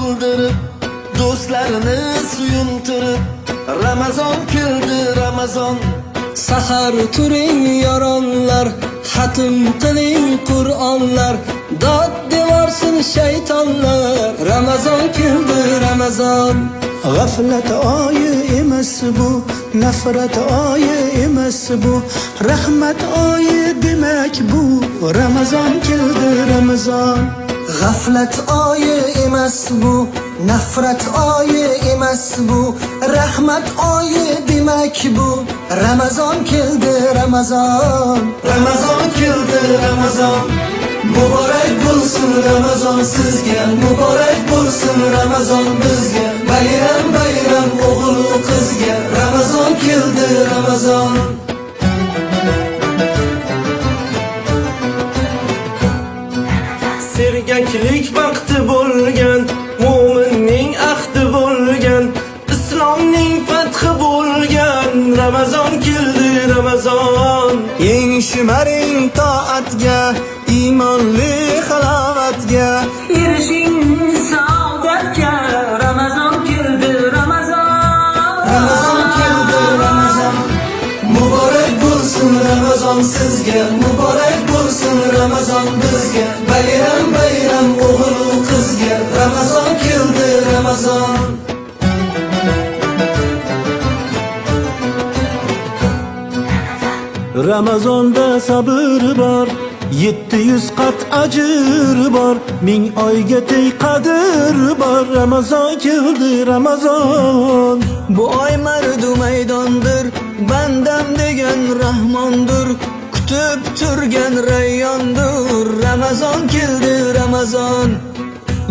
Kuldirib, do'stlarini suyuntirib, Ramazon keldi, Ramazon. Sahar turing yoronlar, xatm qiling Qur'onlar, dod devorsin shaytonlar. Ramazon keldi, Ramazon. G'aflat oyi emas bu, nafrat oyi emas bu, rahmat oyi demak bu. Ramazon keldi, Ramazon. G'aflat oyi emas bu, nafrat oyi emas bu, rahmat oyi demak bu. Ramazon keldi, Ramazon. Ramazon keldi, Ramazon. Muborak bo'lsin Ramazon sizga, muborak bo'lsin Ramazon bizga. Bayram bayram o'g'il u qizga, Ramazon keldi, Ramazon. Sergaklik vaqti bo'lgan, mo'minning ahdi bo'lgan, islomning fathi bo'lgan. Ramazon keldi, Ramazon. Yengishmaring toatga, iymonli halovatga. Erishing saodatga. Ramazon keldi, Ramazon. Ramazon keldi, Ramazon. Muborak bo'lsin Ramazon sizga, muborak bo'lsin Ramazon bizga. Bayram bayram o'g'il u qizga, Ramazon keldi, Ramazon. Ramazonda sabr bor, 700 qat ajr bor, 1000 oyga teng qadr bor. Ramazon keldi, Ramazon. Bu oy mardu maydondir, bandam degan Rahmondir, kutib turgan Rayyondir. Ramazon keldi, Ramazon.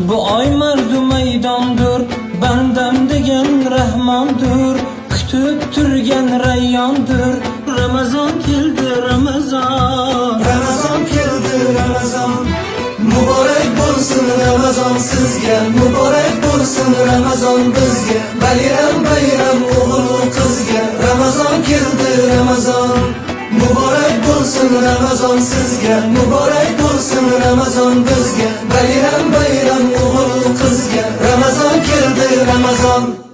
Bu oy mardu maydondir, bandam degan Rahmondir, kutib turgan Rayyondir. Ramazon keldi, Ramazon. Ramazon keldi, Ramazon. Muborak bo'lsin Ramazon sizga, muborak bo'lsin Ramazon bizga. Bayram bayram o'g'il u qizga, Ramazon keldi, Ramazon. Muborak bo'lsin Ramazon sizga, muborak bo'lsin Ramazon bizga. Bayram bayram o'g'il u qizga, Ramazon keldi, Ramazon.